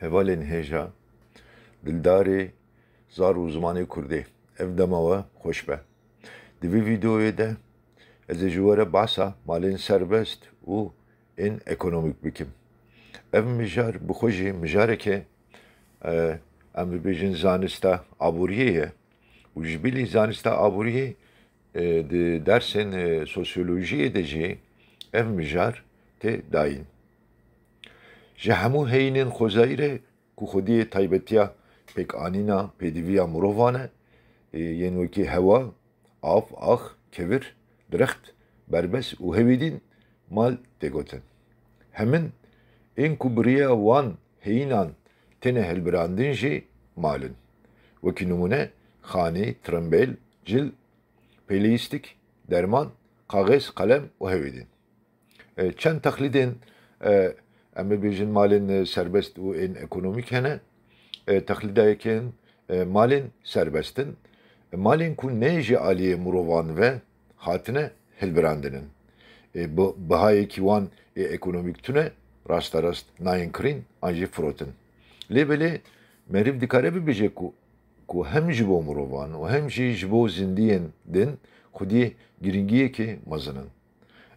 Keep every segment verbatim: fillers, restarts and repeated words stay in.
Hevalên hêja, dildarê zar û zimanê kurdê, ev dema we xweş be. Di vê vîdeoyê de ez ê ji we re behsa malên serbest û ên ekonomîk bikim. Ev mijar bi xwe jî mijareke, e, em bibêjin zanista aboriyê ye û ji bilî zanista aboriyê, e, di dersên, e, sosyolojiyê de jî ev mijar tê dayîn. Ji hemû heyînên xwezayî re ku xwediyê taybetiya pêkanîna pêdiviya mirovan e, ê, yên wekî hewa, av, ax, kevir, dirext, berbes û hewî dîn mal tê gotin. Hemin ên ku bi riya wan heyînan têne hilbirandin jî mal in. Wekî nimûne xanî, tirimbêl, cil, pêlîstik, derman, kaxez, qelem û hewî dîn. E, çend texlîdên, e, em bibêjin malên, e, serbest û ên ekonomîk hene. E, texlîda yekê, e, malên serbest in. E, malên ku ne ji aliyê mirovan ve hatine hilbirandin in. E, bi-, bihayekî wan ê ekonomîk tune rasterast nayên kirîn an jî firotin. Lê belê meriv dikare bibêje ku, ku hem ji bo mirovan û hem jî ji bo zindiyên din xwediyê girîngiyekê mezin in.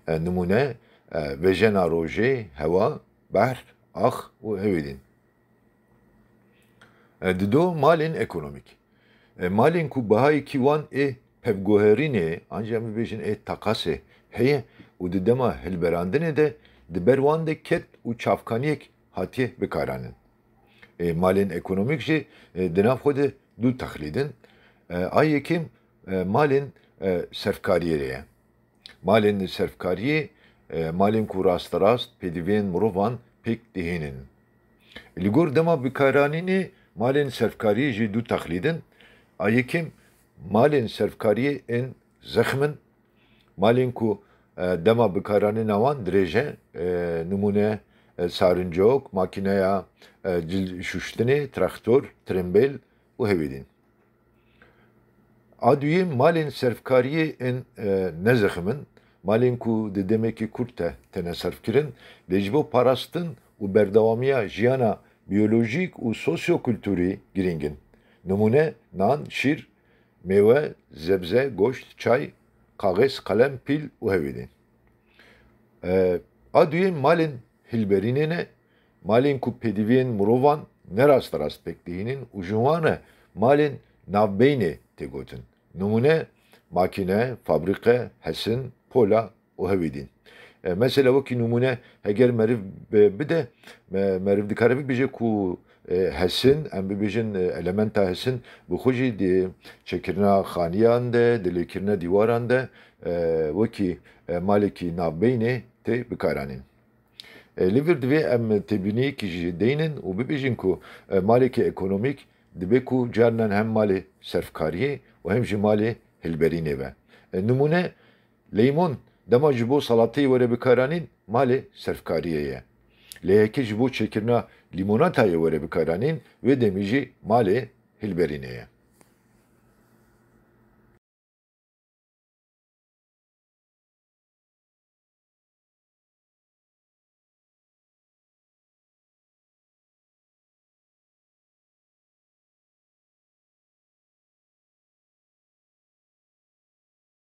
E, nimûne, e, vejena rojê, hewa, behr, ax û hewî dîn. E, dido malên ekonomîk. E, malên ku bihayekî wan ê pevguherînê, an jî em bibêjin ê teqasê heye û di dema hilberandinê de di ber wan de ket û çavkaniyek hatiye bikaranîn. E, malên ekonomîk jî, e, di nav xwe de du texlîd in. E, a yekem, e, malên, e, serfkariyê ye. Malên serfkariyê, e, malên ku rasterast pêdiviyên mirovan pêk dihênin. Li gor dema bikaranînê malên serfkariyê jî du texlîd in. A yekem malên serfkariyê ên zexm in. Malên ku, e, dema bikaranîna wan dirêj e, e, nimûne, e, sarincok, makîneya, e, cil şuştinê, traktor, tirimbêl û hewî dîn. A duyê malên serfkariyê ên, e, nezexim in, malên ku di demekî kurt de têne serfkirin, lê ji bo parastin û berdewamiya jiyana biyolojîk û sosyokulturî girîng in. Nimûne, nan, şîr, mêwe, zebze, goşt, çay, kaxez, qelem, pîl û hewî dîn. E, a duyê malên hilberînê ne, malên ku pêdiviyên mirovan ne rasterast pêk dihînin û ji wan re malên navbeynê tê gotin. Nimûne, makîne, fabrîqe, hesin, pola û hewî dîn. E, mesela wekî nimûne heger meriv bi-, bide, me-, meriv dikare bibêje ku, e, hesin, em bibêjin, e, elementa hesin bi xwe jî di çêkirina xaniyan de, di lêkirina dîwaran de, e, wekî, e, malekî navbeynê tê bikaranîn. E, li vir divê em têbîniyekî jî deynin û bibêjin ku, e, malekî ekonomîk dibe ku carinan hem malê serfkariyê û hem jî malê hilberînê be. E, nimûne, leymon dema ji bo salateyê were bikaranîn malê serfkariyê ye. Lê heke ji bo çêkirina lîmonatayê were bikaranîn, wê demî jî malê hilberînê ye.